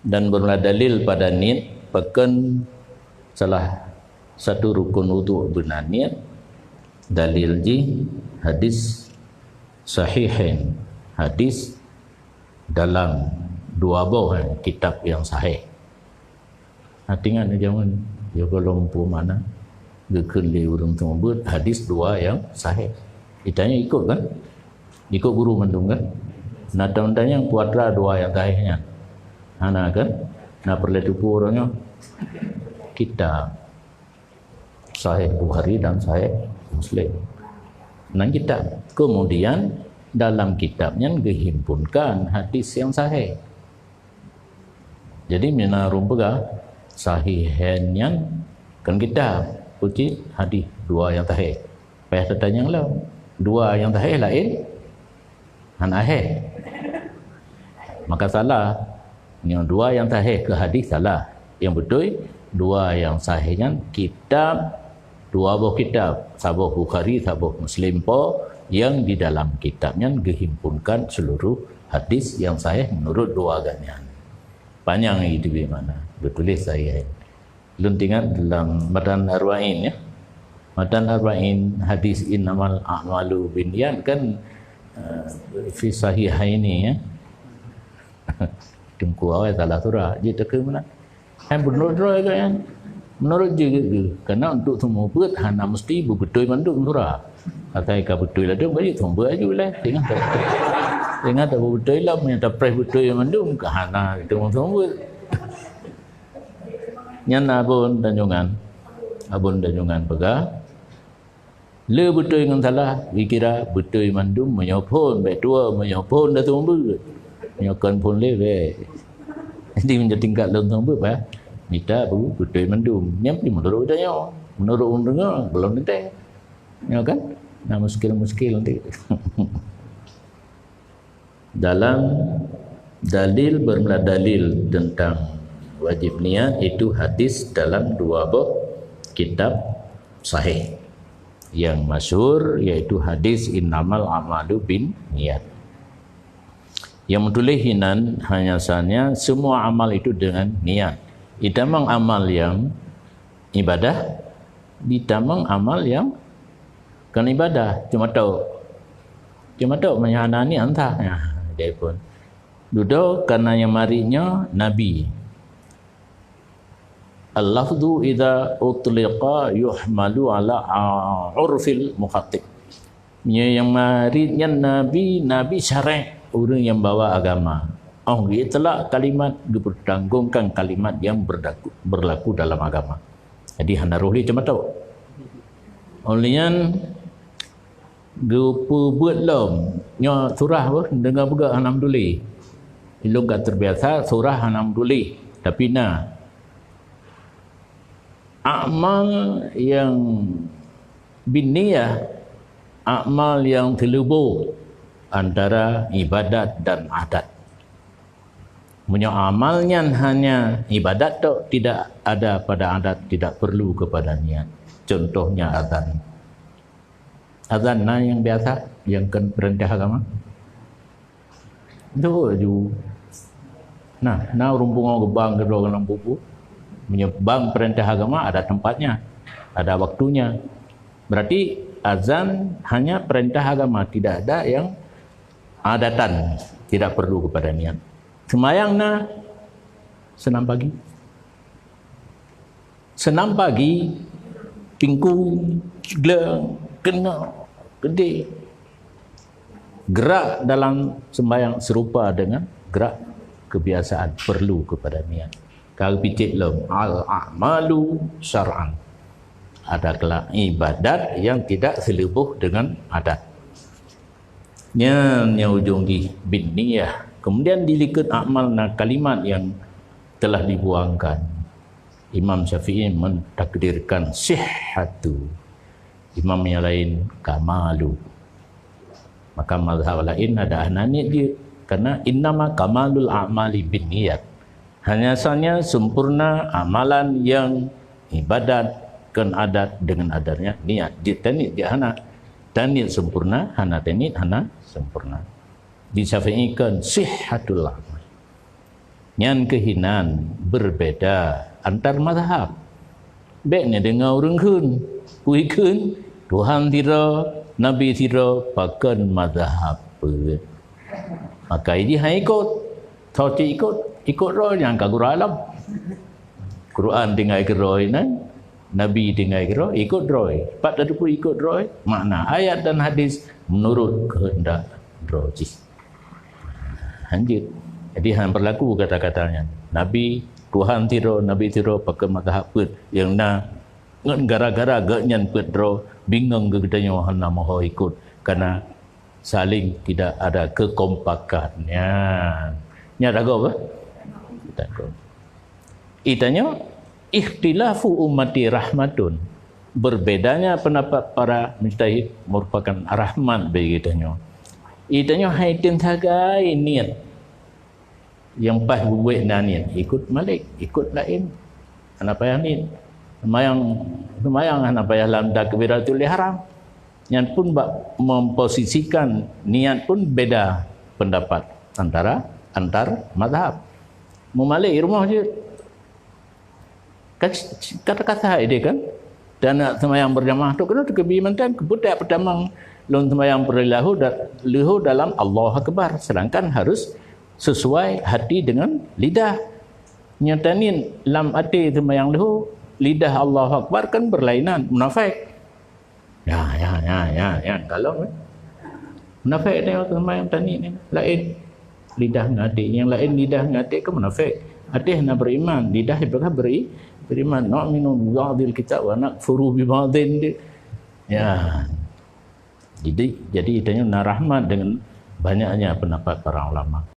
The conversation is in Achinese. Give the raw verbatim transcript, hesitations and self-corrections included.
Dan beureulah dalil pada niet, pakon salah satu rukun udhu beuna niet, dalil jih hadis sahihain, hadis dalam dua boh kitab nyang sahih. Hati ingat jameun, ya, golom peue makna, geukheun lé ureuëng teumeubuet hadis dua nyang sahih. Ditanya ikot kan? Ikot guru mandum kan? Na tanyong putra dua nyang sahih nyan. Hana kan? Na peureulée teupeue uroe nyoe? Kitab. Sahih Bukhari dan Sahih Muslim. Nan kitab. Kemudian dalam kitab nyan geuhimpunkan hadis nyang sahih. Jadi, mina ureuëng peugah, sahihain nyan kan kitab, peucit hadis dua nyang sahih. Payah tatanyong lom. Dua nyang sahih laén, hana sahih. Maka salah. Nyang dua nyang sahih keu hadis salah. Nyang beutôi, dua nyang sahih nyan kitab, dua boh kitab, saboh Bukhari, saboh Muslim po, nyang di dalam kitab nyan geuhimpunkan seluruh hadis nyang sahih menurut dua gobnyan. Panyang itu di mana? Geutuléh sahih. Lôn teuingat dalam Matan Arba'in, ya. Matan Arba'in hadis innamal a'malu binniyat kan, eh, fi sahihaini, ya. Teungku awai salah surah. Jeuet takheun meunan. Hai, menurut droe kan? Menurut jih geuh. Karena untuk seumeubeuet hana mesti beubeutôi mandum surah. Asai ka beutôi ladôm, ka jeuet seumeubeuet aju lé. Teuingat tak? Teuingat tak beubeutôi lom, nyang tapreh beutôi mandum, ka hana teuma seumeubeuet. Nyan Abon Tanjongan. Abon Tanjongan peugah, le beutôi ngon salah, dikira beutôi mandum meunyoe phon, bék tuwoe meunyoe phon dah seumeubeuet. Meunyoe kon phon lé, bék. Jadi, meunyoe tingkat lôn seumeubeuet, bah, mita bu-, beutôi mandum. Nyan pih meunurot geutanyoe. Meunurot ureuëng deungoe, gohlom teuntée. Nyoe kan? Nah, muskil-muskil nanti. Dalam dalil, bermula dalil tentang wajib niat itu hadis dalam dua boh kitab sahih. Yang masyhur yaitu hadis innamal a'malu bin niat. Yang meutuléh hinan hanya sanya semua amal itu dengan niat. Itamang amal yang ibadah, ditamong amal nyang kon ibadah, cuma tok. Cuma tok meunyoe hana niat entah. Nah, dia pun. Dudoe kana nyang marit nyoe nabi. Al-lafzu idza utliqa yuhmalu ala urfil mukhatab. Meunyoe nyang marit nyan nabi, nabi syarek, ureuëng nyang bawa agama. Oh, geuitlak kalimat geupeutanggongkan kalimat nyang berdaku-, berlaku dalam agama. Jadi hana roh lé cuma tok. Óh lheueh nyan geupeubuet lom. Nyoe surah apa? Deungoe peugah hana meutuléh. Ilôn ka terbiasa surah hana meutuléh. Tapi na amal nyang binniyah, amal nyang teuleuboh antara ibadat dan adat. Meunyoe amal nyan hanya ibadat tok, tidak ada pada adat, tidak perlu kepada niat. Contohnya azan. Azan na nyang biasa, nyang kon peurintah agama. Dua ju. Nah, na ureuëng pungo geubang keudroe lam buku. Meunyoe bang peurintah agama ada tempatnya, ada waktunya. Berarti azan hanya perintah agama, tidak ada yang adatan, tidak perlu kepada niat. Sembahyang na seunam pagi. Seunam pagi, pingku, gleng, keunoe, keudeh. Gerak dalam sembahyang serupa dengan gerak kebiasaan, perlu kepada niat. Ka geupicék lom, al-a'malu syar'an. Ada kelak ibadat yang tidak seleuboh dengan adat. Nyan nyang ujong jih bin niyah. Kemudian di likot amal na kalimat yang telah dibuangkan. Imam Syafi'i mentakdirkan sihhatu. Imam yang lain kamalu. Maka mazhab lain ada hana niet jih. Karena innama kamalul a'mali bin niyat. Hanya saja sempurna amalan yang ibadat kon adat dengan adanya niat. Jeuet taniet jeuet hana. Taniet sempurna, hana taniet hana sempurna. Di Syafi'i kon sihhatul amal. Nyan keuh inan berbeda antar mazhab. Bék neudeungoe ureuëng kheun, peue kheun, Tuhan sidroe, Nabi sidroe, pakon mazhab peuet. Maka jih hai ikot, soe cit ikot, ikot droe nyang ka gura lom. Quran tinggai keudroe inan, Nabi tinggai keudroe, ikot droe. Pat tateupeue ikot droe, makna ayat dan hadis menurut kehendak droe jih. Hanjeuet. Jadi hana berlaku kata-kata nyan. Nabi, Tuhan sidroe, Nabi sidroe, pakon mazhab peuet. Nyang na ngon gara-gara geuh nyan peuet droe, bingung geutanyoe hana meuho ikot. Karena saling tidak ada kekompakan. Nyan. Nyan ragu apa? Takut. Itanyoe, ikhtilafu ummati rahmatun. Berbedanya pendapat para mujtahid merupakan rahmat bagi geutanyoe. Itanyoe hai tem sagai niet. Nyang paih bubuet na niet, ikut Malik, ikut laén. Hana payah niet. Seumayang, seumayang hana payah lam takbiratul ihram. Nyan pun bak memposisikan niet pun beda pendapat antara antar mazhab. Meumalek i rumoh jeuet. Kan kata-kata ideh kan. Dan nak seumayang berjamaah tu kena teukebi mantan kebudak pertama lôn seumayang berlahu dan leuhu dalam Allahu Akbar, sedangkan harus sesuai hati dengan lidah. Nyata ni lam hati seumayang leuhu, lidah Allahu Akbar kan berlainan, munafik. Ya, ya, ya, ya, ya, kalau eh. Munafik tengok seumayang tani ni lain. Lidah ngon até, nyang laén lidah ngon até kan munafik. Até hana beriman, lidah ibarat beri, beriman. Nu'minu bi ba'dil kitab wa nakfuru bi ba'din. Ya. Jadi, jadi itanyoe na rahmat dengan banyaknya pendapat para ulama.